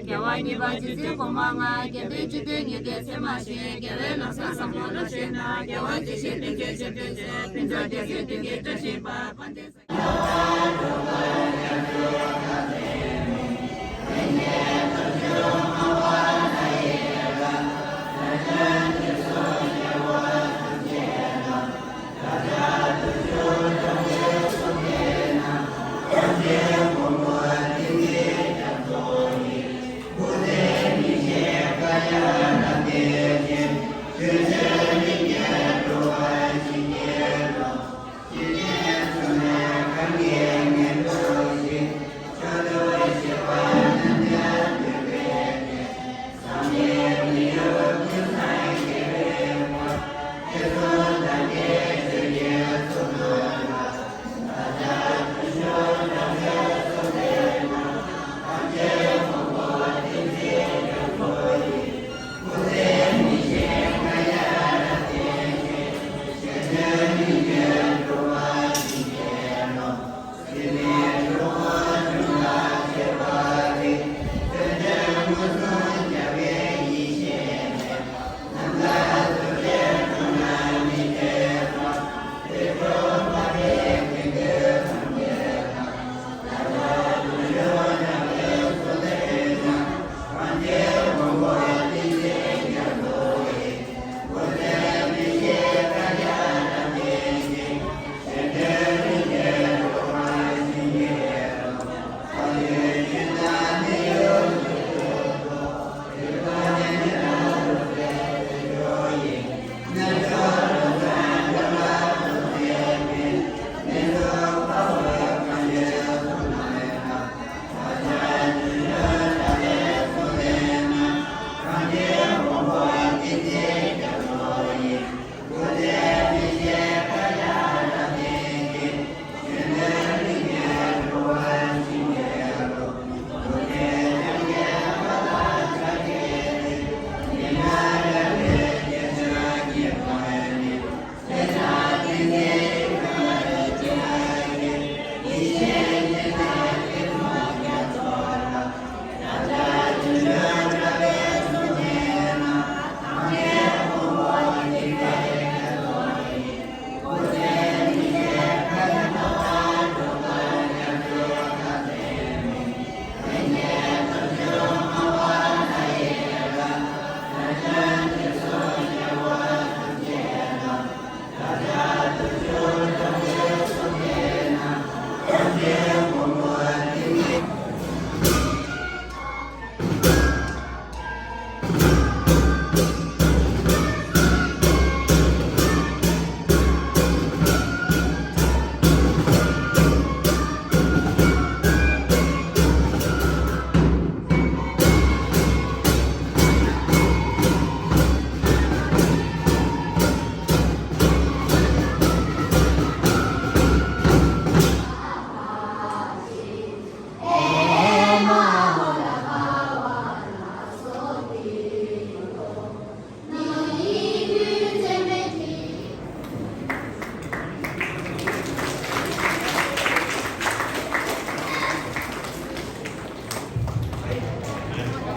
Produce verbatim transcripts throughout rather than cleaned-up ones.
རྒྱལ་བ་གཉིས་པ་རྗེ་བཙུན་གོང་མ་ལྔ། དགེ་འདུན་སྤྱི་མཐུན་ཉི་ཟླའི་མཚན་མ་བཞི། རྒྱལ་བའི་ལམ་སྲོལ་བཟང་པོ་ལ་གཞིགས་ན། རྒྱལ་བ་ཡེ་ཤེས་བདེ་ཆེན་ཆོས་སྒྲོན་གྱིས། ཕུན་ཚོགས་རྒྱལ་སྲས་བདུན་གྱི་བཀྲ་ཤིས་པ་དཔལ་ལྡན།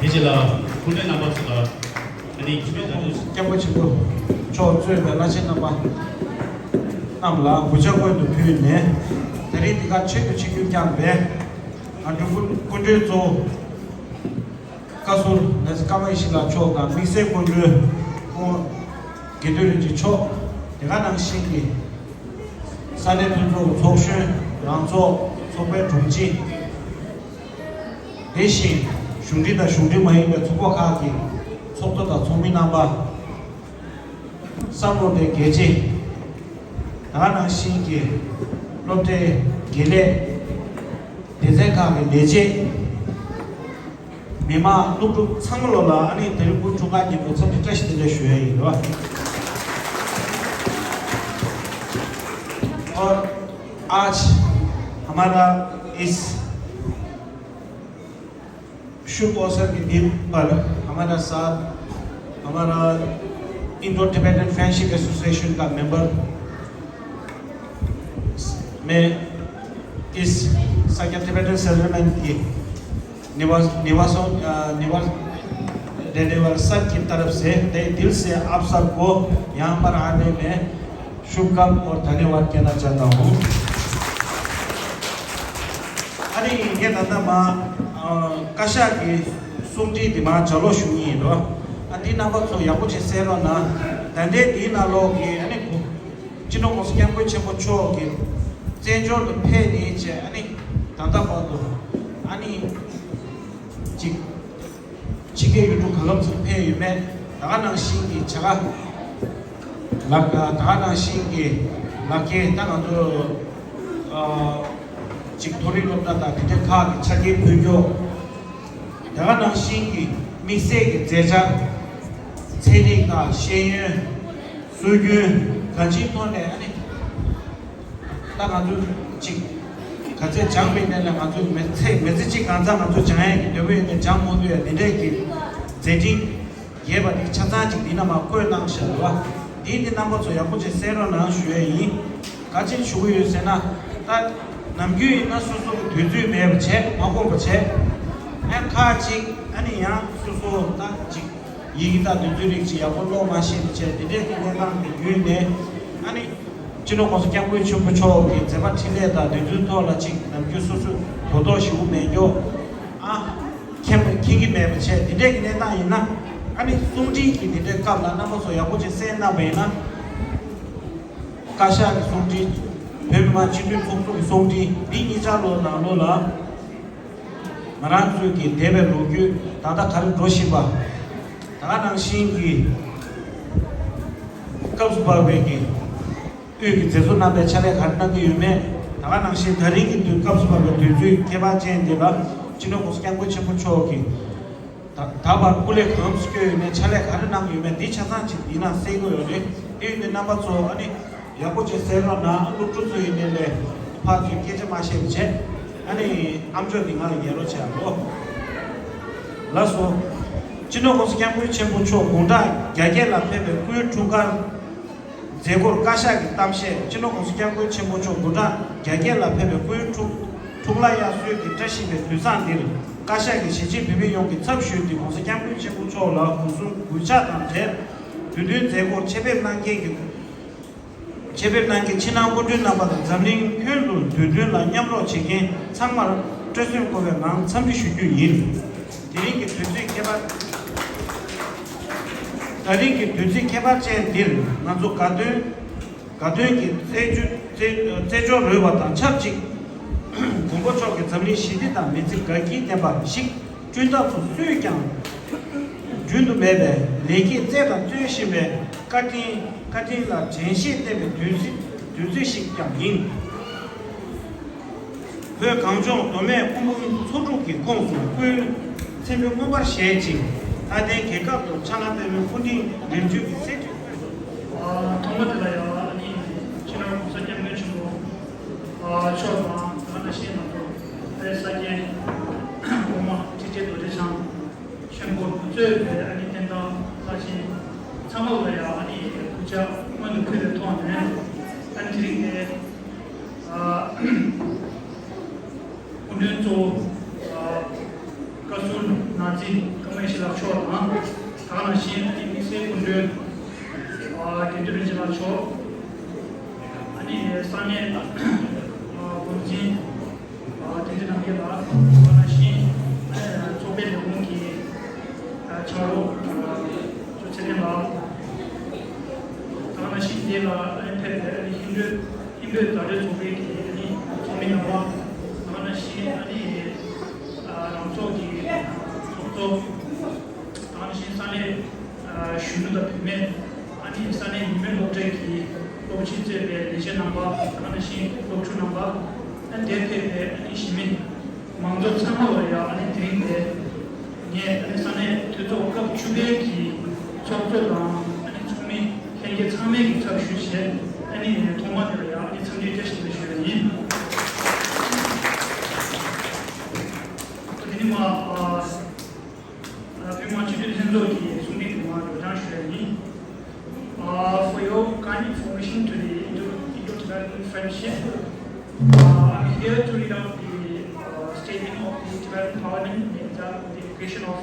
དེ་རྗེས་ལ་སྐུ་མགྲོན་རྣམ་པ་ཚོ་ལ་ཨ་ནི་ཁྱིམ་པའི་དགའ་སྟོན། སྐྱབས་མགོན་ཆེན་པོ་མཆོག་གཙོས་པའི་བླ་ཆེན་རྣམ་པ་རྣམས་ལ་གུས་ཕྱག་སྔོན་དུ་ཕུལ་ནས། དེ་རིང་འདི་གར་ཆེད་དུ་ཆིབས་བསྒྱུར་བསྐྱངས་པའི་ང་འབྲུག་སྐུ་སྐུ་མགྲོན་གཙོ་བོ་བཀའ་ཟུར་ལས་ཀརྨ་ཡེ་ཤེས་ལགས་མཆོག་དང་། དམིགས་བསལ་སྐུ་མགྲོན་སྐུ་ངོ་དགེ་འདུན་རིན་ཆེན་མཆོག། དེ་ག་ནང་བཞིན་གྱི་ས་གནས་མཐུན་ཚོགས་ཀྱི་ཚོགས་གཞོན། རང་ཚོགས་ཚོགས་པའི་དྲུང་ཆེ། དེ་བཞིན་གཞུང་འབྲེལ་དང་གཞུང་འབྲེལ་མ་ཡིན་པའི་ཚོགས་པ་ཁག་གི་ཚོགས་གཙོ་དང་ཚོགས་མི་རྣམ་པ། བསམ་བློ་གཏོད་མཁན་དགེ་ཆེ། ད་ག་ནང་བཞིན་གྱི་སློབ་གྲྭའི་དགེ་ལས། སྡེ་ཚན་ཁག་གི་ལས་བྱེད། མི་མང་སློབ་ཕྲུག་ཚང་མ་ལོ་ལ་ཨ་ནི་དེ་རིང་སྐུ་འཁྲུངས་སྐར་ཉིན་མོ་འཚམས་འདྲི་བཀྲ་ཤིས་བདེ་ལེགས་ཞུ་ཡ་ཡིན་རོ། और आज हमारा इस शुभ अवसर के दिन पर हमारा साथ, हमारा इंडो टिबेटन फ्रेंडशिप एसोसिएशन का मेंबर, मैं इस साक्य टिबेटन सेटलमेंट की निवास निवासों अ, निवास रहने वाले सब की तरफ से तहे दिल से आप सबको यहाँ पर आने में शुभकामना और धन्यवाद कहना चाहता हूँ। ཨ་ནི་ངས་ད་ལྟ་མ་ཨ་བཀའ་ཤག་གི་གསུང་འཕྲིན་འདི་མ་ལྗགས་ཀློག་ཞུ་ངེས་ཡིན་འགྲོ། ཨ་འདི་རྣམ་པ་ཚོ་ཡག་པོ་བྱས་གསན་རོགས་གནང་། ད་ལྟའི་འདིའི་ནང་ལོགས་ཀྱི་ཨ་ནི་སྤྱི་ནོར་༸གོང་ས་༸སྐྱབས་མགོན་ཆེན་པོ་མཆོག་གི་བཙན་བྱོལ་དུ་ཕེབས་ནས་བྱས་ཨ་ནི་ད་ལྟ་བར་དུ་ཨ་ནི་ཅིག་ཕྱི་རྒྱལ་ཡུལ་གྲུ་གང་འཚམ་ཞིག་ཕེབས་ཡོད་མེད། ད་ག་ནང་བཞིན་གྱི་བྱ་དགའ་ལག་ད་ག་ནང་བཞིན་གྱི་ལག་འཁྱེར་ད་ང་ཚོ་ཨ་ཅིག་མཐོ་རིམ་སློབ་གྲྭ་དང་དེ་འདྲའི་ཁག་གི་ཆ་རྐྱེན་ཕུལ་རྒྱུ། ད་ག་ནང་བཞིན་གྱི་དམིགས་བསལ་གྱི་མཛད་འཆར་ཚན་རིག་དང་ཤེས་ཡོན། སྲོལ་རྒྱུན་གང་ཅིའི་ཐོག་ནས་ཨ་ནི་ད་ང་ཚོ་ཅིག་ག་ཚད་སྦྱངས་པའི་གནས་ལ་ང་ཚོ་མི་ཚེ་མི་ཚེ་གཅིག་གང་ཚང་ང་ཚོ་སྦྱང་ཡས་ཀྱི་འདོད་པ་ཡོད་ན་སྦྱང་མ་ཐུབ་ཡ་དེ་འདྲས་ཀྱི་མཛད་འཕྲིན་རྒྱས་པ་དེ་ཆ་ཚང་ཅིག་འདི་ན་མ་བཀོད་གནང་བཞག་རེད་བ། འདི་འདི་རྣམ་པ་ཚོ་ཡག་པོ་ཅིག་གསན་རོགས་གནང་ཞུ་ཡས་ཡིན། ག་ཅིག་ཞུ་གི་ཡོད་ཟེར་ན། ད་ནམ་རྒྱུན་ཡིན་ན་སོ་སོ་གི་དུས་ཚོད་མེད་པ་བྱས་མ་ཁོམ་པ་བྱས། ཨ་ཁག་ཅིག་ཨ་ནི་ཡང་སོ་སོ་ད་ཅིག་ཡི་གེ་དང་དོན་ཚན་རིགས་ཅིག་ཡག་པོ་ཀློག་མ་ཤེས་པ་བྱས་དེ་འདྲའི་གི་གནས་སྟངས་ཀྱི་བརྒྱུད་ནས་ཨ་ནི་སྤྱི་ནོར་༸གོང་ས་༸སྐྱབས་མགོན་ཆེན་པོ་མཆོག་གི་མཛད་པ་འཕྲིན་ལས་དང་དོན་ཚན་ཐོག་ལ་ཅིག་ནམ་རྒྱུན་སོ་སོ་དོ་དོགས་ཞེ་པོ་མེད་རྒྱུ། ཨ་མཁྱེན་མཁྱེན་གྱི་མེད་པ་བྱས་དེ་འདྲའི་གི་གནས་སྟངས་ཡིན་ན། ཨ་ནི་གསུང་འཕྲིན་གྱི་དེ་འདྲའི་སྐབས་ལ་རྣམ་པ་ཚོ་ཡག་པོ་ཅིག་གསན་གནང་བ་ཡིན་ན། བཀའ་ཤག་གི་གསུང་འཕྲིན། བོད་མི་མང་སྤྱི་འཐུས་ཚོགས་གཙོ་གི་གསུང་འཕྲིན་འདི་གཉིས་ཆར་ལོ་ནང་ལོགས་ལ། ང་རང་ཚོའི་གི་འདས་པའི་ལོ་རྒྱུས་ད་ལྟ་ག་རེ་འགྲོ་བཞིན་པ། ད་ག་ནང་བཞིན་གྱི་སྐབས་སུ་བབས་པའི་གི་དབུས་ཀྱི་མཛད་གཙོ་རྣམ་པས་ཕྱག་ལས་ག་རེ་གནང་གི་ཡོད་མེད། ད་ག་ནང་བཞིན་ད་རིང་གི་དུས་སྐབས་སུ་བབས་པའི་དུས་ཚོད་ཁྱད་པར་ཅན་འདི་ལ་སྤྱི་ནོར་༸གོང་ས་༸སྐྱབས་མགོན་ཆེན་པོ་མཆོག་གིས་ད་ད་བར་སྐུ་ལས་གང་དུ་བསྐྱོན་ཡོད་མེད། ཕྱག་ལས་ག་རེ་གནང་ཡོད་མེད། འདི་ཆ་ཚང་ཅིག་འདི་ན་གསལ་གྱི་ཡོད་རེད། དེ་ཡིན་དུས་རྣམ་པ་ཚོ་ཨ་ནི་ཡག་པོ་ཅིག་གསན་རོགས་གནང་། སློབ་ཕྲུག་ཚོ་ཡིན་ནའི་ལས་ཕར་ཚུར་སྐད་ཆ་མ་བཤད་པ་བྱས། ཨ་ནི་ཨ་མཆོག་འདི་ང་ལ་ཉན་རོགས་བྱས་ཨ་ལོ། ལགས་སོ། སྤྱི་ནོར་༸གོང་ས་༸སྐྱབས་མགོན་ཆེན་པོ་མཆོག་དགུང་གྲངས་བརྒྱད་ལ་ཕེབས་པའི་སྐུའི་འཁྲུངས་སྐར་མཛད་སྒོར་བཀའ་ཤག་གི་གཏམ་བཤད། སྤྱི་ནོར་༸གོང་ས་༸སྐྱབས་མགོན་ཆེན་པོ་མཆོག་དགུང་གྲངས་བརྒྱད་ལ་ཕེབས་པའི་སྐུའི་འཁྲུངས་འཁྲུངས་ལྷ་དབྱར་གསོལ་གྱི་བཀྲ་ཤིས་པའི་དུས་བཟང་འདིར། བཀའ་ཤག་གིས་གཞིས་བྱེས་བོད་མི་ཡོངས་ཀྱི་ཚབ་ཞུས་ཏེ་༸གོང་ས་༸སྐྱབས་མགོན་ཆེན་པོ་མཆོག་ལ་སྒོ་གསུམ་གུས་ཕྱག་དང་འབྲེལ། དུས་སྟོན་མཛད་སྒོར་ཆེད་ཕེབས་གནང་མཁན་གྱི་ཆེད་ཕེབས་གནང་མཁན་ཕྱི་ནང་སྐུ་མགྲོན་རྣམ་པ་དང་། འཛམ་གླིང་ཁྱོན་དུ་དུས་སྟོན་ལ་མཉམ་རོགས་བྱེད་མཁན་ཚང་མར་སྤྲོ་སེམས་འཁོལ་བའི་ངང་འཚམས་འདྲི་ཞུ་རྒྱུ་ཡིན། དེ་རིང་གི་དུས་ཚོད་ཁྱད་པར། ད་རིང་གི་དུས་ཚོད་ཁྱད་པར་ཅན་འདིར་ང་ཚོ་དགའ་སྟོན། དགའ་སྟོན་གྱི་རྩེད་འཇོ་རྩེད་རྩེད་འཇོར་རོལ་བ་དང་ཆབས་ཅིག་མགོན་པོ་མཆོག་གིས་འཛམ་གླིང་ཞི་བདེ་དང་མི་ཚེ་དགའ་སྐྱིད་ལྡན་པ་ཞིག་བསྐྲུན་ཐབས་སུ་སུས་ཀྱང་རྒྱུན་དུ་མེད་པའི་ལེགས་སྐྱེས་བསྩལ་དང་བསྩལ་བཞིན་པའི་བཀའ་དྲིན་བཀའ་དྲིན་ལ་དྲན་ཤེས་བསྟེན་པའི་དུས་ཚིགས་དུས་ཚོད་ཞིག་ཀྱང་ཡིན། བོད་གངས་ལྗོངས་མདོ་སྨད་སྐུ་འབུམ་ཚོ་དྲུག་གི་ཁོངས་སུ་སྐུའི་མཚན་འབུལ་མངོན་པར་བཞེས་ཤིང་། ལྷ་ལྡན་རྒྱལ་ཁབ་ཏུ་འཆར་སྣང་དཔལ་མོའི་སྐུ་ཕྲེང་རིམ་བྱོན་གྱི་གསེར་ཁྲི། ཐོག་མ་དེ་ལ་ཡང་ཨ་ནི་སྤྱི་ནོར་༸གོང་ས་༸སྐྱབས་མགོན་ཆེན་པོ་མཆོག་དང་། ད་ག་ནང་བཞིན་ང་ཚོ་ཕ་ཡི་ས་སྐྱའི་གོང་མ་ཁྲི་ཆེན་རྡོ་རྗེ་འཆང་ཆེན་པོ་གཙོས་པའི་ཨ་ནི་བསྟན་བདག་ལྷ་ཆེན་ཚང་མ་ལ་ཡང་ཨ་ནི་གུས་ཕྱག་སྔོན་དུ་ཕུལ་བའི་ཐོག་ནས། ཨ་ནི་དེ་རིང་འདིར་སྐུ་མགྲོན་གཙོ་བོ་བཀའ་ཟུར་ནག་རྩིས་ཀརྨ་ཡེ་ཤེས་ལགས་མཆོག་དང་། ད་ག་ནང་བཞིན་ཨ་ནི་དམིགས་བསལ་སྐུ་མགྲོན་དགེ་འདུན་རིན་ཆེན་ལགས་མཆོག་ཨ་ནི་ས་གནས་འགོ་འཛིན་བསྟན་འཛིན་རྣམ་རྒྱལ་ལགས། ད་ག་ནང་བཞིན་ཚོགས་པའི་ལས་ཁུངས་ཀྱི་ཕྱག་རོགས་ཚེ་བརྟན་ལགས། ད་ག་ནང་བཞིན་འདི་ལ་ཕེབས་པའི་ཧིན་རྡུ་ཧིན་བོད་མཛའ་འབྲེལ་ཚོགས་པའི་གི་ཚོགས་མི་རྣམ་པ། ད་ག་ནང་བཞིན་ཨ་ནི་རང་ཚོགས་ཀྱི་ཚོགས་གཙོ། ད་ག་ནང་བཞིན་ས་གནས་གཞོན་ནུ་དང་བུད་མེད། ཨ་ནི་ས་གནས་ཉི་མའི་སློབ་གྲྭའི་གི་སློབ་སྤྱི་གཙོས་པའི་ལས་བྱེད་རྣམ་པ། ད་ག་ནང་བཞིན་སློབ་ཕྲུག་རྣམ་པ། ཨ་ནི་འདིར་ཕེབས་པའི་ཨ་ནི་གཞིས་མི་མང་ཚོགས་ཚང་མ་ལ་ཡང་ཨ་ནི་དེ་རིང་འདིར་ངས་ཨ་ནི་ས་གནས་འཐུས་ཚོགས་སྐབས་བཅུ་པའི་གི་ཚོགས་གཙོ་དང་ཨ་ནི་ཚོགས་མི་ལྷན་རྒྱས་ཚང་མའི་གི་ཚབ་ཞུས་བྱས། ཨ་ནི་ཐོག་མ་དེ་ལ་ཡང་ཨ་ནི་འཚམས་འདྲི་བཀྲ་ཤིས་བདེ་ལེགས་ཞུ་ཡ་ཡིན། དེ་ནི་མ་ཨ་བོད་མི་མང་སྤྱི་འཐུས་ལྷན་ཚོགས་ཀྱི་གསུང་འཕྲིན་དེ་མ་སྒྲོག་སྦྱང་ཞུ་ཡ་ཡིན། Uh, for your kind information today, Indo- Indo-Tibetan Friendship, uh, I'm here to read out the uh, statement of the Tibetan Parliament in the dedication of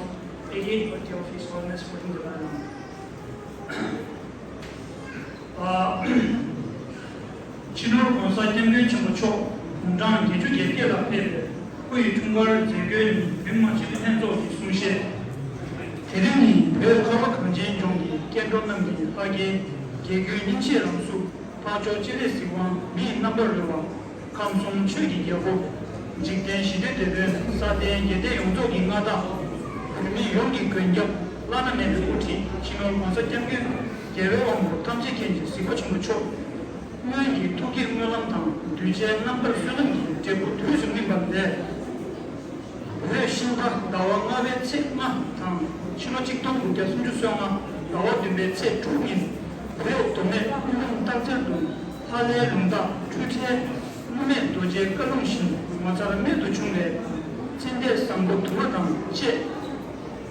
eighty-eighth birthday of His Holiness fourteenth Dalai Lama. Uh, སྤྱི་ནོར་༸གོང་ས་༸སྐྱབས་མགོན་ཆེན་པོ་མཆོག་དགུང་གྲངས་བརྒྱད་ཅུ་གྱ་བརྒྱད་ལ་ཕེབས་པའི་སྐུ་ཡི་འཁྲུངས་སྐར་མཛད་སྒོའི་ཉིན་བོད་མི་མང་སྤྱི་འཐུས་ལྷན་ཚོགས་ཀྱི་གསུང་བཤད། དེ་རིང་ནི་བོད་ཁ་བ་གངས་ཅན་ལྗོངས་ཀྱི་སྐྱེ་འགྲོ་རྣམས་ཀྱི་ལྷ་སྐལ་དགེ་སྐོས་སྙིང་རྗེའི་རང་གཟུགས། འཕགས་མཆོག་སྤྱན་རས་གཟིགས་དབང་མིའི་རྣམ་པར་རོལ་བ། ཁམས་གསུམ་ཆོས་ཀྱི་རྒྱལ་པོ། འཇིག་རྟེན་ཞི་བདེའི་དེད་དཔོན། ས་སྟེང་རྒྱལ་བསྟན་ཡོངས་རྫོགས་ཀྱི་མངའ་བདག་བོད་མི་ཡོངས་ཀྱི་མགོན་སྐྱབས། བླ་ན་མེད་པའི་དབུ་ཁྲིད་སྤྱི་ནོར་༸གོང་ས་༸སྐྱབས་མགོན་རྒྱལ་བའི་དབང་པོ་ཐམས་ཅད་མཁྱེན་ཅིང་གཟིགས་པ་ཆེན་པོ་མཆོག་སྔོན་གྱི་ཐུགས་བསྐྱེད་སྨོན་ལམ་དང་གདུལ་བྱའི་རྣམ་ཐར་བསོད་ནམས་ཀྱི་འབྲས་བུ་དུས་སུ་སྨིན་པ་ལས། བོད་ཤིང་སྟག་ཟླ་བ་ལྔ་པའི་ཚེས་ལྔ་དང་ཕྱི་ལོ་ཆིག་སྟོང་དགུ་བརྒྱ་སུམ་ཅུ་སོ་ལྔ་ཟླ་བ་བདུན་པའི་ཚེས་དྲུག་ཉིན་བོད་མདོ་སྨད་དབུས་ལུང་སྟག་འཚེར་དུ་ལྷ་ལྷའི་ལུང་བདག་འཕྲུལ་བྲལ་དབུ་མེད་རྡོ་རྗེའི་བཀའ་ལུང་བཞིན་ངོ་མཚར་རྨད་དུ་བྱུང་བའི་ཙན་དན་བཟང་པོ་དུ་མ་དང་བཅས་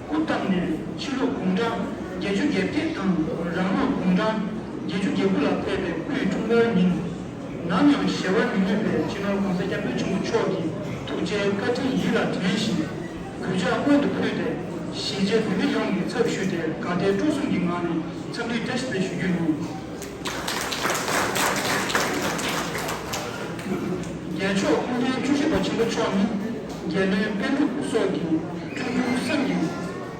སྐུ་བལྟམས་ནས་ཕྱི་ལུགས་དགུང་གྲངས་བརྒྱད་ཅུ་གྱ་བརྒྱད་དང་རང་ལུགས་དགུང་གྲངས་བརྒྱད་ཅུ་གྱ་དགུ་ལ་ཕེབས་པའི་སྐུའི་འཁྲུངས་སྐར་ཉིན། ནམ་ཡང་གཞལ་བར་མི་ནུས་པའི་སྤྱི་ནོར་༸གོང་ས་༸སྐྱབས་མགོན་ཆེན་པོ་མཆོག་གི་ཐུགས་རྗེའི་བཀའ་དྲིན་ཡིད་ལ་དྲན་ཞིང་། གུས་ཕྱག་སྔོན་དུ་ཕུལ་ཏེ། གཞིས་བྱེས་བོད་མི་ཡོངས་ཀྱི་ཚབ་ཞུས་ཏེ་དགའ་དད་སྤྲོ་གསུམ་གྱི་ངང་ནས་འཚམས་འདྲི་བཀྲ་ཤིས་བདེ་ལེགས་ཞུ་རྒྱུ་ཡིན། རྒྱལ་མཆོག་སྐུ་མཁྱེན་བཅུ་བཞི་པ་ཆེན་པོ་མཆོག་ནི་རྒྱལ་བློན་པཎ་གྲུབ་སོགས་ཀྱི་ཐུགས་ཁུར་བསམ་གྱིས་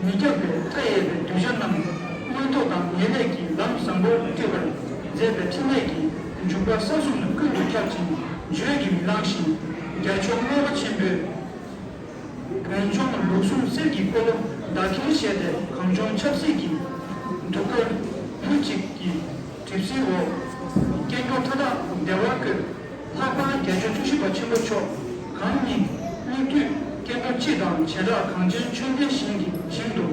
མི་ཁྱབ་པའི་མཐའ་ཡས་པའི་གདུལ་བྱ་རྣམས་མངོན་རྟོགས་དང་ངེས་ལེགས་ཀྱི་ལམ་བཟང་པོར་བཀྲི་བར་མཛད་པའི་འཕྲིན་ལས་ཀྱི་འཇུག་པ་ས་གསུམ་དུ་ཀུན་ཏུ་ཁྱབ་ཅིང་བརྗོད་ཀྱིས་མི་ལང་ཞིང་། རྒྱལ་མཆོག་རྔོག་པ་ཆེན་པོས་བོད་ལྗོངས་ལུགས་ཟུང་གསེར་གྱི་འཁོར་ལོ་བདག་གིར་བཞེས་ཏེ་གངས་ལྗོངས་ཆབ་སྲིད་ཀྱི་གདུགས་དཀར་མུ་གཅིག་གི་གྲིབ་བསིལ་འོག་སྐྱེ་འགྲོ་མཐའ་དག་བདེ་བར་བཀོད། ལྷག་པར་རྒྱལ་མཆོག་བཅུ་བཞི་པ་ཆེན་པོ་མཆོག་གང་ཉིད་སྙིགས་དུས་སྐྱེ་འགྲོ་སྤྱི་དང་བྱེ་བྲག་གངས་ཅན་ཆོས་ལྡན་ཞིང་གི་ཞིང་དུ་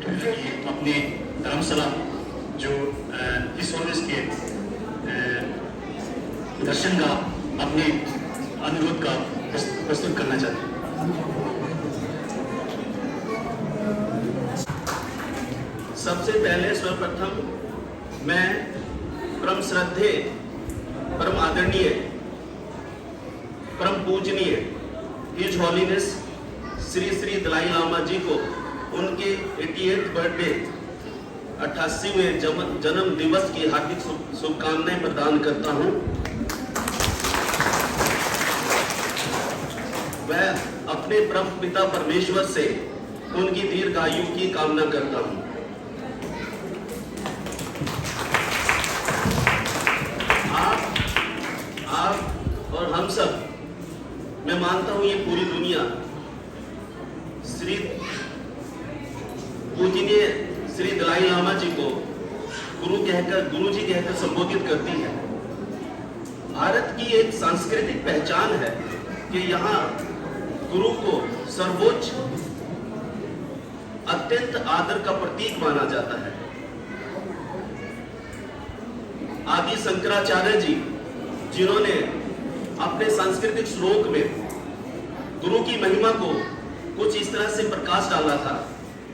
དུས་ཚོད་ཀྱིས་अपने धर्मशाला जो अ, इस ओर के अ, दर्शन का अपने अनुरोध का प्रस्तुत करना चाहते हैं। सबसे पहले सर्वप्रथम मैं परम श्रद्धेय, परम आदरणीय, परम पूजनीय हिज हॉलीनेस श्री श्री दलाई लामा जी को उनके एटी एट्थ बर्थडे, अट्ठासीवें जम- जन्म दिवस की हार्दिक शुभ- शुभकामनाएं प्रदान करता हूं। मैं अपने परम पिता परमेश्वर से उनकी दीर्घायु की कामना करता हूं। आप आप और हम सब, मैं मानता हूं, ये पूरी दुनिया श्री पूजनीय श्री दलाई लामा जी को गुरु कहकर, गुरु जी कहकर संबोधित करती है। भारत की एक सांस्कृतिक पहचान है कि यहाँ गुरु को सर्वोच्च, अत्यंत आदर का प्रतीक माना जाता है। आदि शंकराचार्य जी, जिन्होंने अपने सांस्कृतिक श्लोक में गुरु की महिमा को कुछ इस तरह से प्रकाश डाला था,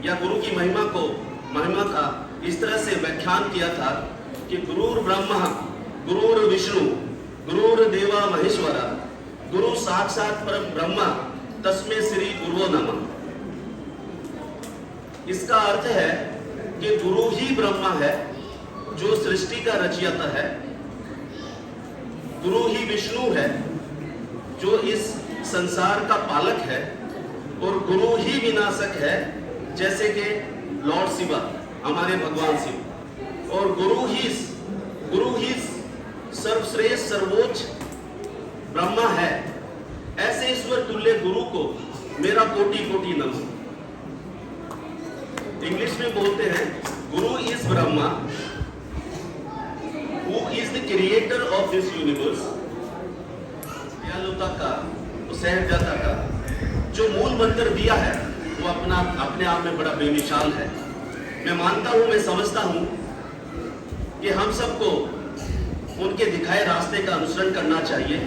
या गुरु की महिमा को, महिमा का इस तरह से व्याख्यान किया था कि गुरुर्ब्रह्मा गुरुर्विष्णु गुरुर्देवा महेश्वरा गुरु साक्षात परम ब्रह्मा तस्मे श्री गुरुवो नमः। इसका अर्थ है कि गुरु ही ब्रह्मा है, जो सृष्टि का रचयिता है, गुरु ही विष्णु है, जो इस संसार का पालक है, और गुरु ही विनाशक है, जैसे कि लॉर्ड शिवा, हमारे भगवान शिव। और गुरु ही, गुरु ही सर्वश्रेष्ठ, सर्वोच्च ब्रह्मा है। ऐसे ईश्वर तुल्य गुरु को मेरा कोटि कोटि नमन। इंग्लिश में बोलते हैं, guru is Brahma, who is the creator of this universe. दयालुता का, सहजता का जो मूल मंत्र दिया है, वो अपना, अपने आप में बड़ा बेमिसाल है। मैं मानता हूं, मैं समझता हूं कि हम सबको उनके दिखाए रास्ते का अनुसरण करना चाहिए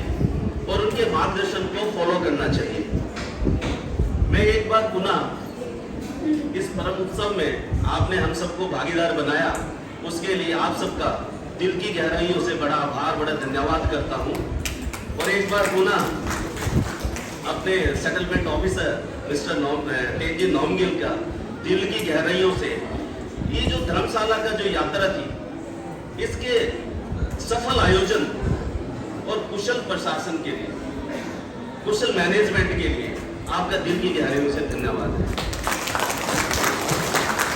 और उनके मार्गदर्शन को फॉलो करना चाहिए। मैं एक बार पुनः इस परम उत्सव में आपने हम सबको भागीदार बनाया, उसके लिए आप सबका दिल की गहराइयों से बड़ा आभार, बड़ा धन्यवाद करता हूँ। और एक बार पुनः अपने सेटलमेंट ऑफिसर मिस्टर नॉम, अ, तेनजिन नॉमगिल का दिल की गहराइयों से ये जो धर्मशाला का जो यात्रा थी, इसके सफल आयोजन और कुशल प्रशासन के लिए, कुशल मैनेजमेंट के लिए आपका दिल की गहराइयों से धन्यवाद है।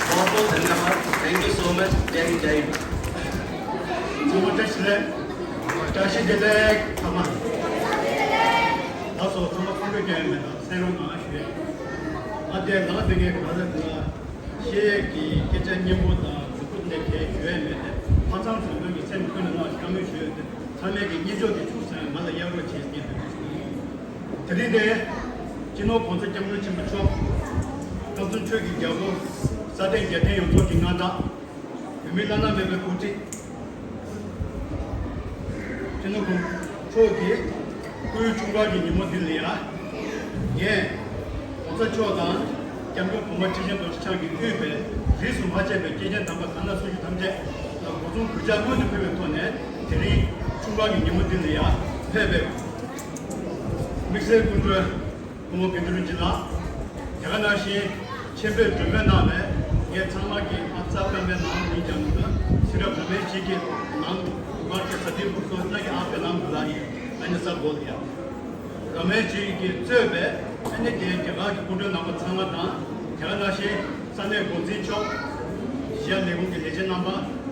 बहुत बहुत धन्यवाद। Thank you so much. जय हिंद, जय हिंद। ཚང་མ་བཀྲ་ཤིས་བདེ་ལེགས། བཀྲ་ཤིས་བདེ་ལེགས་ཚང་མ། ད་སོ་ཚང་མ་ཁོང་ཁྲོ་སྐྱེ་ཡ་མེད་ན་སེམས་རོགས་ང་ཞུ་ཡ། ཨ་དེ་ལགས་དེ་གའི་ག་ལ་དེ་ལ། ཤེས་ཡས་ཀྱི་སྐད་ཆ་སྙན་པོ་དང་མཛུབ་གུ་འདི་གས་ཞུ་ཡས་མེད་དེ། ཧ་ཅང་བཟང་པོའི་གི་སེམས་ཀུན་ནས་བསྔགས་བཀའ་མོལ་ཞུ་ཡས་དེ། ཚང་མས་ཀྱི་སྙན་ཅོག་དེ་ཆུག་ཚང་ང་ལ་གཡར་རོགས་བྱེད་ཀྱི་འདུག་དེ་རིང་འདི་སྤྱི་ནོར་༸གོང་ས་༸སྐྱབས་མགོན་ཆེན་པོ་མཆོག་སྐབས་སུ་ཆོས་ཀྱི་རྒྱལ་པོ་ས་སྟེང་རྒྱལ་བསྟན་ཡོངས་རྫོགས་ཀྱི་མངའ་བདག་བོད་མིའི་བླ་ན་མེད་པའི་འགོ་ཁྲིད། སྤྱི་ནོར་༸གོང་ས་མཆོག་གི་སྐུའི་འཁྲུངས་སྐར་གྱི་ཉིན་མོ་འདི་ལ་ཡ། ངས་༸གོང་ས་མཆོག་དང་༸སྐྱབས་མགོན་གོང་མ་ཁྲི་ཆེན་རྡོ་རྗེ་འཆང་གིས་དབུས་པའི་རིས་སུ་མ་ཆད་པའི་སྐྱེས་ཆེན་དམ་པ་གང་ན་སུ་ཞིག་ཐམས་ཅད་ལ་སྒོ་གསུམ་གུས་ཕྱག་སྔོན་དུ་ཕུལ་བའི་ཐོག་ནས་དེ་རིང་འཁྲུངས་སྐར་གྱི་ཉིན་མོ་འདི་ལ་ཡ་ཕེབས་པའི་དམིགས་བསལ་སྐུ་མགྲོན། སྐུ་ངོ་དགེ་འདུན་རིན་ཆེན་ལགས། དེ་ག་ནང་བཞིན་ཆེད་ཕེབས་མགྲོན་འབོད་གནང་བའི་ངས་ཚང་མ་གི་ཨ་ཙ་བཀའ་མོལ་ནང་ཡིན་ཀྱང་མི་འདུག་སི་རབ་ར་མེ་ཤི་ཀྱི་ནང་མར་གྱི་ས་དེའི་འུ་ཚོ་ལ་གི་ཨ་ཀ་ནང་དུ་ལ་ཡིན་ཨ་ནི་ས་གོ་ལ་ཡ། ར་མེ་ཤི་ཀྱིས་གཙོས་པའི་ཨ་ནི་དེ་རྒྱ་གར་གྱི་སྐུ་མགྲོན་རྣམ་པ་ཚང་མ་དང་དེ་ག་ནང་བཞིན་ས་གནས་འགོ་འཛིན་མཆོག་གཞིས་ཆགས་ལས་ཁུངས་ཀྱི་ལས་བྱེད་རྣམ་པ་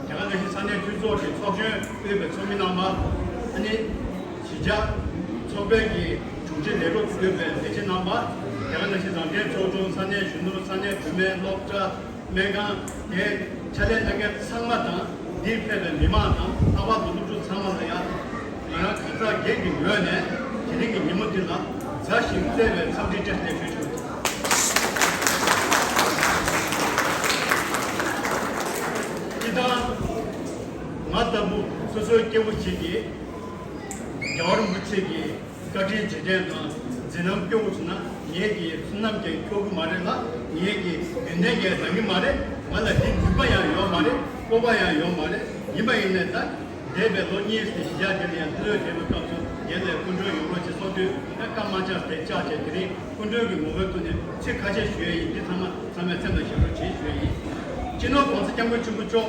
དེ་ག་ནང་བཞིན་ས་གནས་འཐུས་ཚོགས་ཀྱི་ཚོགས་གཞོན་དབུས་པའི་ཚོགས་མི་རྣམ་པ་ཨ་ནི། གཞིས་ཆགས་ཚོགས་པའི་གི་དྲུང་ཆེ་ལས་རོགས་ཀྱི་དགོས་པའི་ལས་བྱེད་རྣམ་པ། དེ་ག་ནང་བཞིན་རང་བཙན་ཚོགས་ཆུང་ས་གནས་གཞོན་ནུ་ས་གནས་བུད་མེད་སློབ་གྲྭ་སྨན་ཁང་དེ་ཕྱག་ལས་གནང་མཁན་ཚང་མ་དང་འདིར་ཕེབས་པའི་མི་མང་དང་ལྷག་པར་དུ་སློབ་ཕྲུག་ཚང་མ་ལ་ཡང་ང་རང་གང་ཟག་སྒེར་གྱི་ངོས་ནས་དེ་རིང་གི་ཉིན་མོ་འདི་ལ་མཛའ་ཞིང་བརྩེ་བའི་འཚམས་འདྲི་བཀྲ་ཤིས་བདེ་ལེགས་ཞུ་ཆོག་སྤྱིར་བཏང་ང་ལྟ་བུ་སོ་སོའི་སྐྱེ་བོ་ཞིག་གིས་རྒྱལ་བ་རིན་པོ་ཆེ་གི་བཀའ་དྲིན་རྗེས་དྲན་དང་མཛད་རྣམ་སྐྱོ་བོ་བྱུང་ན་ངེད་ཀྱིས་བསོད་ནམས་ཀྱིས་འཁྱོག་གི་མ་རེད་ལ། ངེད་ཀྱིས་ཡོན་ཏན་གྱིས་འདང་གི་མ་རེད། ང་ལ་འདི་ནུས་པ་ཡང་ཡོད་མ་རེད། སྤོབས་པ་ཡང་ཡོད་མ་རེད། ཡིན་པ་ཡིན་ནའི་ད་འདས་པའི་ལོ་གཉིས་ཙམ་གཞིས་ཆགས་དེ་ལ་ཡང་ལྷོད་བསྡད་པའི་སྐབས་སུ་རྒན་ལགས་སྐུ་མགྲོན་ཡོང་རོགས་བྱེད་སོང་དུས་ད་སྐར་མ་ཆག་དེ་བཅག་བྱས་དེ་རིང་སྐུ་མགྲོན་གྱི་ངོ་བོའི་ཐོག་ནས་ཚིག་ཁ་ཤས་ཞུ་ཡས་ཡིན། འདི་ཚང་མ་ཚང་མས་སེམས་ལ་བཞག་རོགས་བྱེད་ཞུ་ཡས་ཡིན། སྤྱི་ནོར་༸གོང་ས་༸སྐྱབས་མགོན་ཆེན་པོ་མཆོག་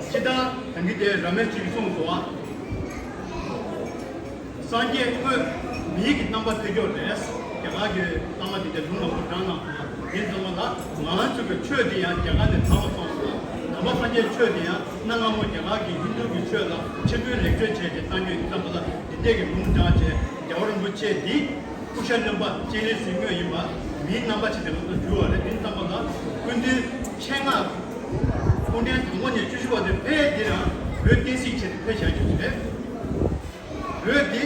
སྤྱིར་བཏང་ད་གིན་དེ་ར་མེ་ཅིག་གསུངས་སོང་ཨ། སངས་རྒྱས་དངོས་མི་ཡི་གི་རྣམ་པ་ཐོས་རྒྱུ་རེད། རྒྱ་གར་གྱི་བླ་མ་དེ་འདྲ་ལུང་མང་པོ་བགྲངས་གནང་སོང་། དེ་ཚང་མ་ལ་ང་ཚོ་གི་ཆོས་དེ་ཡང་རྒྱ་གར་ནས་དར་བ་སོང་སོང་། ནང་པ་སངས་རྒྱས་ཆོས་དེ་ཡང་གནའ་སྔ་མོ་རྒྱ་གར་གྱི་ཧིན་རྡུ་གི་ཆོས་ལ་ཆེན་པོའི་ལེགས་བཅོས་བྱས་ཏེ་བཏང་རྒྱུ་ཡིན་ཙམ་པ་ལ་འདི་འདྲས་ཀྱི་ལུང་དྲངས་བྱས་རྒྱལ་བ་རིན་པོ་ཆེ་འདི་སྐུ་ཤ་རྣོན་པ་སྤྱན་རས་གཟིགས་དངོས་ཡིན་པ་མིའི་རྣམ་པ་ཅིག་དེ་ལ་གྱུར་བ་རེད། དེ་ཙམ་པ་ལ་སྐུ་མདུན་ཆེད་མངགས་སྐུ་ཕྲེང་དང་པོ་ནས་བཅུ་བཞི་པ་དེ་ཕལ་དེ་རང་བོད་བསྟན་སྲིད་ཆེད་དུ་ཕེབས་བཞག་རྒྱུ་དེ་རེད། བོད་འདི་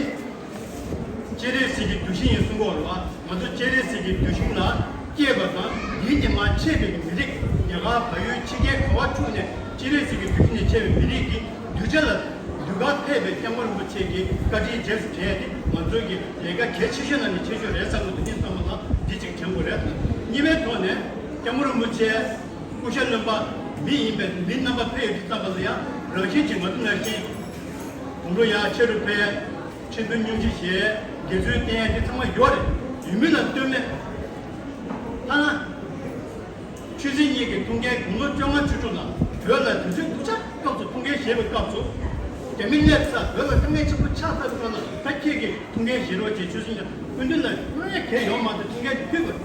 སྤྱན་རས་གཟིགས་ཀྱི་གདུལ་ཞིང་ཡིན་གསུང་གི་ཡོད་རེད་བ། ང་ཚོ་སྤྱན་རས་གཟིགས་ཀྱི་གདུལ་ཞིང་ལ་སྐྱེས་པ་དང་དེའི་ཉི་མ་ཆད་པའི་མི་རིགས་རྒྱ་གར་བལ་ཡུལ་ཕྱི་རྒྱལ་ག་བ་འཁྲུག་ནས་སྤྱན་རས་གཟིགས་ཀྱི་གདུལ་ཞིང་ནས་ཆད་པའི་མི་རིགས་ཀྱི་གདུལ་བྱ་ལ་གདུལ་དཀའ་ཕེབས་པའི་སྐྱབས་མགོན་རིན་པོ་ཆེ་གི་བཀའ་དྲིན་རྗེས་སུ་དྲན་ཏེ་ང་ཚོའི་གི་ལས་ཀ་གལ་ཆེ་ཤོས་ནང་ནས་ཆེ་ཤོས་རེད་བསམ་གི་འདུག་དེ་ཙམ་པ་ལ་འདི་གཅིག་དྲན་དགོས་རེད། གཉིས་པའི་ཐོག་ནས་སྐྱབས་མགོན་རིན་པོ་ཆེ་སྐུ་ཤ་རྣོན་པ་མི་ཡིན་པའི་མིའི་རྣམ་པ་ཕེབས་ཡོད་དུས་ཙམ་པ་ལ་ཡང་རང་བཞིན་གྱིས་ང་ཚོ་ནང་བཞིན་དགུང་ལོ་ཡར་ཆེ་རུ་ཕེབས། ཆེ་འདོན་སྙུང་གཞི་བཞེས། དགེ་ཚུལ་བསྟེན་ཡ་དེ་ཚང་མ་ཡོད་རེད། ཡོད་མིན་ལ་ལྟོས་མེད། ཐ་ན་ཆོས་སྲིད་གཉིས་ཀྱི་ཐུགས་འགན་དགུང་ལོ་བཅོ་ལྔ་བཅུ་དྲུག་ལ་བོད་ལ་དུས་ཚོད་སྡུག་ཅག་སྐབས་སུ་ཐུགས་འགན་བཞེས་པའི་སྐབས་སུ་རྒྱ་མི་སླེབས་ས་བོད་ལ་དཀའ་ངལ་ཆེན་པོ་ཆགས་ཚར་སྐབས་ལ་ད་ཁྱེད་ཀྱིས་ཐུགས་འགན་བཞེས་རོགས་བྱེད། ཆོས་སྲིད་གཉིས་ལ་སྐུ་མདུན་ལ་དངོས་གནས་གལ་ཡོད་མ་རེད། ཐུགས་འགན་དེ་ཕུལ་དགོས།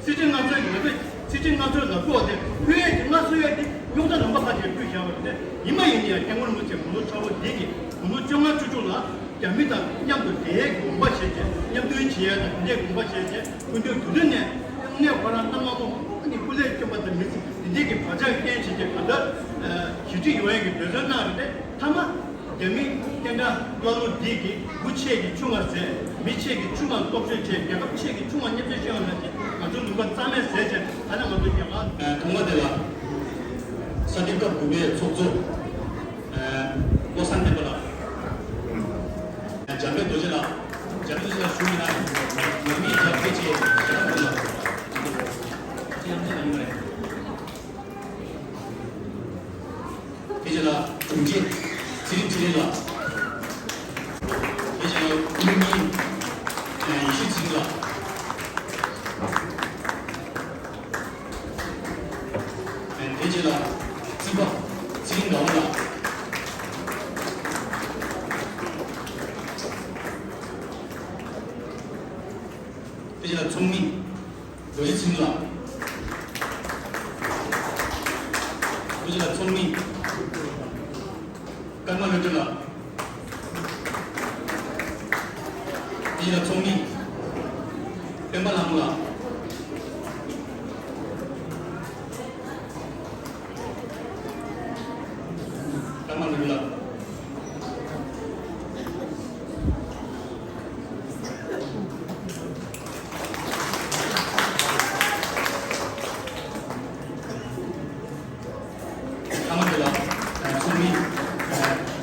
སྲིད་སྤྱི་ང་ཚོའི་ང་ཚོས་སྲིད་སྤྱི་ང་ཚོའི་ལ་ལྐོག་དེ་ཕུལ་ཡས་ཀྱི་སྔ་སོ་ཡས་དེ་རྙོག་དྲ་ལམ་པ་ཁག་ཅིག་ཕུལ་བཞག་པ་རེད། ཡིན་པ་ཡིན་ན་ཡང་སྐྱབས་མགོན་རིན་པོ་ཆེ་དགུང་ལོ་མཁྲེགས་པོ་འདི་གི་དགུང་ལོ་བཅོ་ལྔ་བཅུ་དྲུག་ལ་རྒྱ་མི་དང་མཉམ་དུ་བསྡད་ཡས་ཀྱི་དགོངས་པ་བཞེས་བྱས། མཉམ་མཐུན་བྱེད་ཡས་དང་དེ་འདྲའི་དགོངས་པ་བཞེས་བྱས། སྐུ་མདུན་དུས་དུས་ནས་གནས་ཁོ་རང་གནའ་སྔ་མོ་ནས་སྐུ་ལས་བསྐྱོན་པ་དང་མི་ཚེ་འདི་འདྲའི་གི་བག་ཆགས་བསྐྱེད་བྱས་ཀྱི་གང་ལྟར་ཞི་འགྲིག་ཡོང་ཡས་ཀྱི་འབད་བརྩོན་གནང་རེད་དེ། མཐའ་མ་རྒྱ་མི་སྐད་འདྲ་བླ་ལུག་འདི་གི་བུ་ཆེ་གི་ཆུང་བ་ཟེར། མི་ཆེ་གི་ཆུང་བ་སྟོབས་ཤུགས་ཆེ། རྒྱལ་ཁབ་ཆེ་གི་ཆུང་བ་མཉམ་འབྲེལ་ཤོད་ཡོང་ལ་ཅིག་ང་ཚོ་ལུང་པ་རྩ་མེད་ཟེར་བྱས། ད་ནས་ང་ཚོ་རྒྱ་གར། ཐོག་མ་དེ་ལ་ས་སྟེང་སྐབས་དགུ་པའི་ཚོགས་གཙོ། ཨ། ལོ་ཆེ་ལགས། རྒྱབ་སྐྱོར་ཞུ་མི་ལ་ངོ་མི་རྒྱབ་སྐྱོར་བཅས་ཞུ་མི་ལ་ཅི་ཡང་ཅི་ཡང་མ་རེད། དེ་རྗེས་ལ་དྲུང་ཆེ་ཚེ་རིང་ཚེ་རིང་ལགས། དེ་རྗེས་ལ་དབུ་བརྙེས་ཡེ་ཤེས་ཚེ་རིང་ལགས། དེ་རྗེས་ལ་རྩིས་པ་ཚེ་རིང་ཟླ་བ་ལགས། དེ་རྗེས་ལ་ཚོགས་མི་རྡོ་རྗེ་ཚེ་རིང་ལགས། དེ་རྗེས་ལ་ཚོགས་མི་ཀརྨ་བློ་གྲོས་ལགས། དེ་རྗེས་ལ་ཚོགས་མི་སྤེན་པ་ལྷ་མོ་ལགས། ཀརྨ་བློ་གྲོས་ལགས། ཀརྨ་བློ་གྲོས་ལགས། ཚོགས་མི་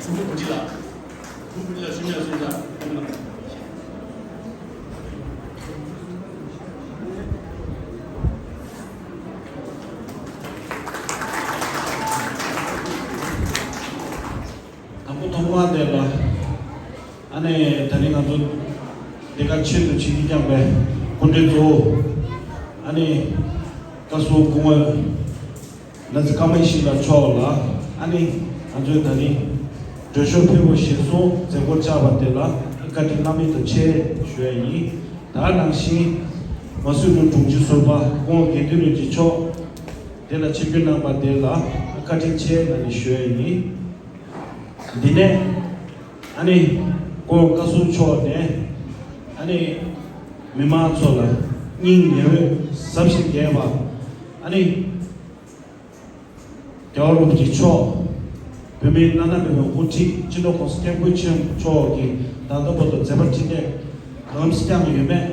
ཚོགས་གཙོ་བུ་ཁྲིད་ལགས། བུ་ཁྲིད་ལགས་ཞུ་ཡ་གསུང་བྱ་ཀརྨ་བློ་གྲོས། དང་པོ་ཐོག་མར་དེ་ལ་ཨ་ནི་ད་རིང་ང་ཚོ་འདི་ག་ཆེད་དུ་བྱེད་ཀྱི་ཀྱང་པའི་སྐུ་མགྲོན་གཙོ་བོ་ཨ་ནི་བཀའ་ཟུར་སྐུ་ངོ་ལ་ཙི་ཀརྨ་ཡེ་ཤེས་ལགས་མཆོག་ལ་ཨ་ནི་ང་ཚོའི་ད་རིང་གྲོས་ཞུ་ཕུལ་བ་གཞིར་བཟུང་མཛད་སྒོ་བཅར་བ་དེ་ལ་བཀའ་དྲིན་བླ་མེད་དུ་ཆེ་ཞུ་ཡ་ཡིན། ད་ག་ནང་བཞིན་མ་སུ་ཀྲུའུ་དྲུང་ཆེ་ཟུར་པ་སྐུ་ངོ་དགེ་འདུན་རིན་ཆེན་མཆོག་དེ་ལ་ཆིབས་བསྒྱུར་གནང་པ་དེ་ལ་བཀའ་དྲིན་ཆེ་ལབ་ནས་ཞུ་ཡ་ཡིན། འདི་ནས་ཨ་ནི་སྐུ་ངོ་བཀའ་ཟུར་མཆོག་ནས་ཨ་ནི་མི་མང་ཚོ་ལ་སྙིང་ནས་འོས་ཟབ་ཞིང་རྒྱས་པ་ཨ་ནི་རྒྱལ་བ་རིན་པོ་ཆེ་མཆོག་བོད་མིའི་བླ་ན་མེད་པའི་དབུ་ཁྲིད་སྤྱི་ནོར་༸གོང་ས་༸སྐྱབས་མགོན་ཆེན་པོ་མཆོག་གིས་ད་ལྟ་བར་དུ་མཛད་པ་འཕྲིན་ལས་གང་བསྐྱངས་ཡོད་མེད།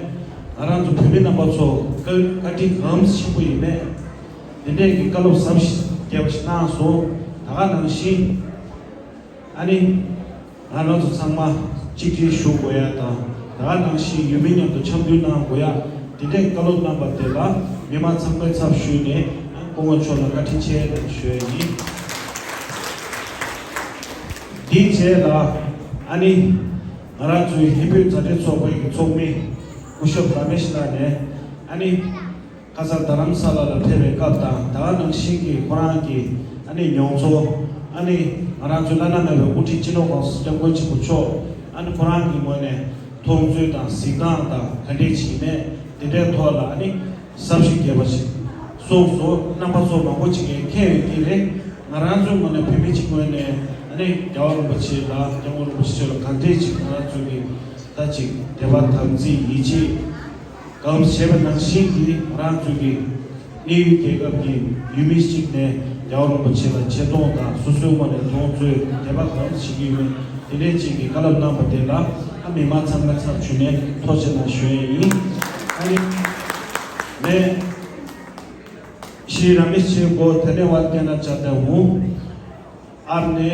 ང་རང་ཚོ་བོད་མི་རྣམ་པ་ཚོ་བཀའ་བཀའ་དྲིན་གང་ཆེན་པོ་ཡོད་མེད། དེ་འདྲས་ཀྱི་བཀའ་སློབ་ཟབ་ཞིང་རྒྱས་པ་ཞིག་གནང་སོང་། ད་ག་ནང་བཞིན་ཨ་ནི་ང་རང་ཚོ་ཚང་མ་གཅིག་སྒྲིལ་ཞུ་དགོས་ཡ་དང་ད་ག་ནང་བཞིན་ཡུལ་མི་མཉམ་དུ་འཆམ་མཐུན་གནང་དགོས་ཡ་དེ་འདྲས་བཀའ་སློབ་གནང་པ་དེ་ལ་མི་མང་ཚང་མའི་ཚབ་ཞུས་ནས་སྐུ་ངོ་མཆོག་ལ་བཀའ་དྲིན་ཆེ་ཞུ་ཡ་ཡིན། དེའི་རྗེས་ལ་ཨ་ནི་ང་རང་ཚོའི་ཧིན་བོད་མཛའ་འབྲེལ་ཚོགས་པའི་ཚོགས་མི་སྐུ་ཞབས་ར་མེཤ་ལགས་ནས་ཨ་ནི་ཁ་སང་རྡ་རམ་ས་ལ་ལ་ཕེབས་པའི་སྐབས་དང་ད་ག་ནང་བཞིན་གྱི་ཁོ་རང་གི་ཨ་ནི་མྱོང་ཚོར་ཨ་ནི་ང་རང་ཚོའི་བླ་ན་མེད་པའི་དབུ་ཁྲིད་སྤྱི་ནོར་༸གོང་ས་༸སྐྱབས་མགོན་ཆེན་པོ་མཆོག་ཨ་ནི་ཁོ་རང་གི་ངོས་ནས་མཐོང་ཚུལ་དང་གཟིགས་སྟངས་དང་ག་འདྲས་ཅིག་ཡིན་མེད་དེ་འདྲའི་ཐོག་ལ་ཨ་ནི་ཟབ་ཞིང་རྒྱས་པ་ཞིག་གསུངས་སོང་། རྣམ་པ་ཚོ་མང་པོ་ཅིག་གིས་མཁྱེན་ཡོད་ཀྱི་རེད། ང་རང་ཚོའི་ངོས་ནས་བོད་མི་གཅིག་ངོས་ནས་ཨ་ནི་རྒྱལ་བ་རིན་པོ་ཆེ་ལ་༸སྐྱབས་མགོན་རིན་པོ་ཆེ་མཆོག་ལ་ག་འདྲས་ཅིག་ང་རང་ཚོ་གི་ད་ཅིག་དད་པ་དམ་ཚིག་ཡིད་ཆེས་གང་བྱས་པ་ནང་བཞིན་གྱི་ང་རང་ཚོ་གི་གནས་ཡུལ་རྒྱལ་ཁབ་ཀྱི་ཡུལ་མི་གཅིག་ནས་རྒྱལ་བ་རིན་པོ་ཆེ་ལ་ཆེ་མཐོང་དང་སོ་སོའི་ངོས་ནས་མཐོང་ཚུལ་དད་པ་གང་བྱེད་ཀྱི་ཡོད་མེད་དེ་འདྲས་ཅིག་གི་བཀའ་སློབ་གནང་པ་དེ་ལ་ཨ་མི་མང་ཚང་མ་ཚབ་ཞུས་ནས་ཐུགས་རྗེ་གནང་ཞུ་ཡས་ཡིན། ཨ་ནི་मैं श्री रमेश जी को धन्यवाद देना चाहता हूँ। आपने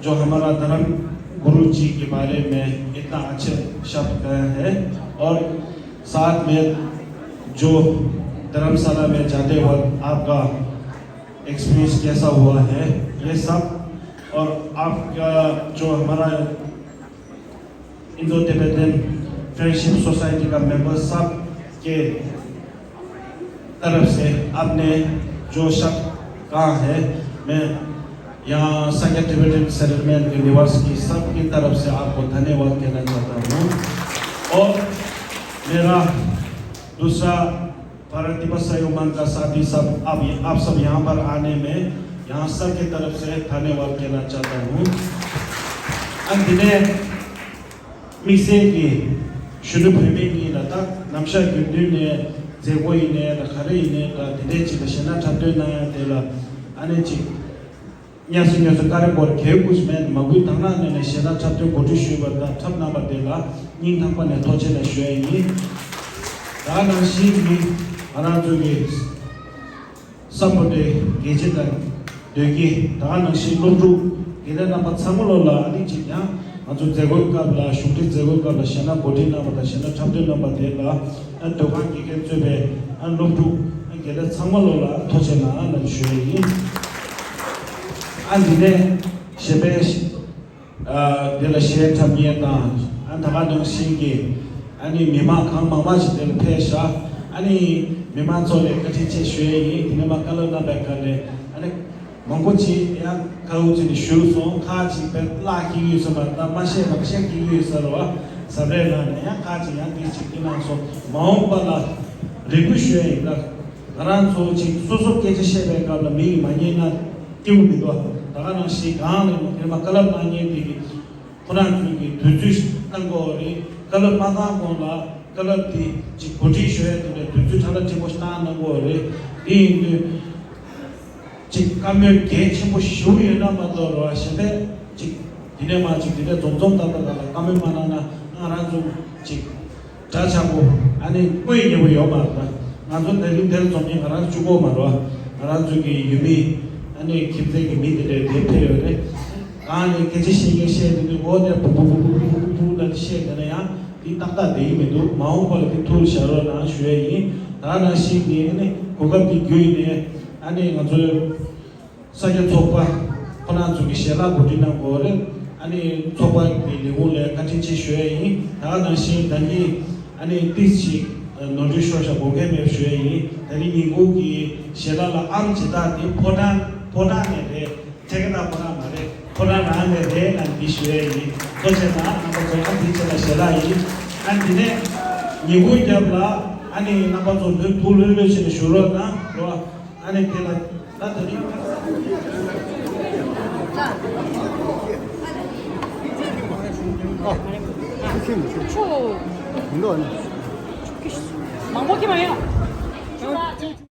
जो हमारा धर्म गुरु जी के बारे में इतना अच्छे शब्द कहे हैं और साथ में जो धर्मशाला में जाते वक्त आपका एक्सपीरियंस कैसा हुआ है, ये सब, और आपका जो हमारा इंडो टिबेटन फ्रेंडशिप सोसाइटी का मेंबर सब के तरफ से आपने जो शब्द कहा है, मैं यहाँ संघ टिबेटन सेटलमेंट के निवास की सबकी तरफ से आपको धन्यवाद कहना चाहता हूँ। और मेरा दूसरा भारत तिब्बत सहयोग मंच का साथी सब, आप, आप सब यहाँ पर आने में यहाँ सब की तरफ से धन्यवाद कहना चाहता हूँ। अंत में དམིགས་བསལ་གྱིས་གཞོན་ནུ་བུད་མེད་གཉིས་ལ་ད་ནམ་ཞག་རྒྱུན་དུ་ནས་མཛད་སྒོ་ཡིན་ནའི་ལ་ག་རེ་ཡིན་ནའི་ལ་དེ་འདྲའི་ཅིག་ལ་ཞེ་དྲག་འཁྲབ་སྟོན་གནང་ཡ་དེ་ལ་ཨ་ནེ་ཅིག་ཉ་སུ་ཉ་སུ་ཀ་རེ་སྐོར་གལ་ཀུ་ཅི་མེད་མ་གུས་དང་ན་ནས་ནས་ཞེ་དྲག་འཁྲབ་སྟོན་གོ་སྒྲིག་ཞུས་པ་དང་འཁྲབ་གནང་པ་དེ་ལ་སྙིང་ཐག་པ་ནས་ཐུགས་རྗེ་ཆེ་ཞུ་ཡ་ཡིན། ད་ནང་བཞིན་གྱི་ང་རང་ཚོ་གི་ས་ཕོ་ཊའི་དགེ་ཆེ་དང་ཟློས་དགེ་ད་ག་ནང་བཞིན་སློབ་ཕྲུག་དགེ་ལས་རྣམ་པ་ཚང་མ་ལོ་ལ་ཨ་ནི་ཅིག་ཡང་ ང་ཚོ་མཛད་སྒོའི་སྐབས་ལ་བཞུགས་ཁྲི་མཛད་སྒོའི་སྐབས་ལ་གཞས་སྣ་གོ་སྒྲིག་གནང་བ་དང་གཞས་སྣ་འཁྲབ་སྟོན་གནང་བ་དེ་ལ་ཨ་སྡོད་ཁང་དགེ་རྒན་གཙོས་པའི་ཨ་སློབ་ཕྲུག་ཨ་དགེ་ལས་ཚང་མ་ལོ་ལ་ཐུགས་རྗེ་གནང་ལབ་ཞུ་ཡ་ཡིན། ཨ་འདི་ནས་གཞས་པའི་ཨ་དེ་ལ་གཞས་འཁྲབ་མཁན་དང་ཨ་ད་ག་ནང་བཞིན་གྱི་ཨ་ནི་མི་མང་གང་མང་མང་ཞིག་དེ་ལ་ཕེབས་ཤག་ཨ་ནི་མི་མང་ཚོ་ལ་བཀའ་དྲིན་ཆེ་ཞུ་ཡ་ཡིན། དེ་ནས་མ་བཀའ་སློབ་གནང་བའི་སྒང་ལ་ཨ་ནི། མང་པོ་ཅིག་ཡང་ཁ་འུ་ཅིག་ནས་ཞུས་སོང་། ཁ་ཅིག་བས་བརླག་སྐྱེ་གི་ཡོད་ས་མ་རེད། ད་མ་བཤད་པ་བཤད་སྐྱེ་གི་ཡོད་ས་རེད་བ། ཟབ་རེས་ནང་ནས་ཡང་ཁ་ཅིག་ཡང་འདི་ཅིག་འདི་གནང་སོང་། མ་འོངས་པ་ལ་རེ་སྐུལ་ཞུ་ཡ་ཡིན་ད། ང་རང་ཚོ་ཅིག་སོ་སོ་སྐད་ཆ་བཤད་པའི་སྐབས་ལ་མི་ཡིས་མ་ཉན་ན་སྐྱེ་བོ་མི་འདུག་ད་ག་ནང་བཞིན་གང་ལས་མ་དེར་མ་བཀའ་སློབ་གནང་མཁན་དེ་གི་ཁོ་རང་ཚོས་ཀྱི་དུས་ཚོད་གནང་དགོས་རེད། བཀའ་སློབ་མ་གནང་གོང་ལ་བཀའ་སློབ་དེ་ཅིག་གོ་སྒྲིག་ཞུ་ཡ་དེ་འདྲ་དུས་ཚོད་ཁྲ་ལ་ཕྲན་བུ་ཞིག་བཏང་གནང་དགོས་རེད། དེ་ཡིན་དུས་ཅིག་བཀའ་མོལ་གལ་ཆེན་པོ་ཞུ་ཡོད་ན་མ་གཏོགས་རོ་གཞན་པས་ཅིག་དེ་ནས་མ་ཅིག་དེ་འདྲ་འཛོམས་འཛོམས་ཏག་ཏག་ལ་བཀའ་མོལ་མ་གནང་ན་ང་རང་ཚོ་ཅིག་དགྲ་ཆགས་པོ་ཨ་ནི་དངོས་ཉེ་པོ་ཡོད་མ་རེད། ང་ཚོ་ད་རིང་དེར་འཛོམས་མཁན་ང་རང་གཅིག་པོ་མ་རེད། ང་རང་ཚོ་གི་ཡུལ་མི་ཨ་ནི་ཁྱིམ་མཚེས་ཀྱི་མི་དེ་འདྲས་དེ་ཕེབས་ཡོད་རེད། གང་ནས་སྐད་ཆ་བཤད་མཁན་བཤད་དེ་འདུག་འོ་དེ་བུ་བུ་བུ་བུ་བུ་བུ་ལ་བཤད་དེ་ན་ཡང་དེ་ཏག་ཏག་དེ་ཡིན་མི་འདུག་མ་འོངས་པ་ལ་དེ་ཐུགས་བཞག་རོགས་གནང་ཞུ་ཡ་ཡིན། ད་ནང་བཞིན་གྱི་ཨ་ནི་གོ་སྐབས་དེ་བརྒྱུད་ནས་ཨ་ནི་ང་ཚོའི་ས་སྐྱ་ཚོགས་པ་ཁོ་རང་ཚོ་གི་ཞལ་ལག་གོ་སྒྲིག་གནང་དགོས་རེད། ཨ་ནི་ཚོགས་པ་གི་ལས་ཁུངས་ལ་བཀའ་དྲིན་ཆེ་ཞུ་ཡ་ཡིན། ད་ནང་བཞིན་ད་གིན་ཨ་ནི་ཏིས་ཅིག་ནོར་འཁྲུལ་ཤོར་ཤག་དགོངས་འགལ་མེད་ཞུ་ཡ་ཡིན། ད་ནི་ཉིན་གུང་གི་ཞལ་ལག་ལ་ཨམ་ཇི་ད་དེ་ཕོ་བྲང་ཕོ་བྲང་ནས་རེད། ཐད་ཀ་ད་ཁོ་རང་མ་རེད། ཁོ་རང་རང་ནས་རེད་ལབ་འདི་ཞུ་ཡ་ཡིན། ཐུགས་རྗེ་གནང་། རྣམ་པ་ཚོ་ཨ་འདི་བྱས་ལ་ཞལ་ལག་ཡིན། ཨ་འདི་ནས་ཉིན་གུང་རྒྱབ་ལ་ཨ་ནི་རྣམ་པ་ཚོ་ལྷོད་ཐུགས་ལྷོད་ལྷོད་བྱས་ནས་བཞུགས་རོགས་གནང་རོགས། ཨ་ནི་དེ་ལ་ད་ད་རིང་ཁྱོད་མང་པོ་ཁྱེར་མ་ཡོང་།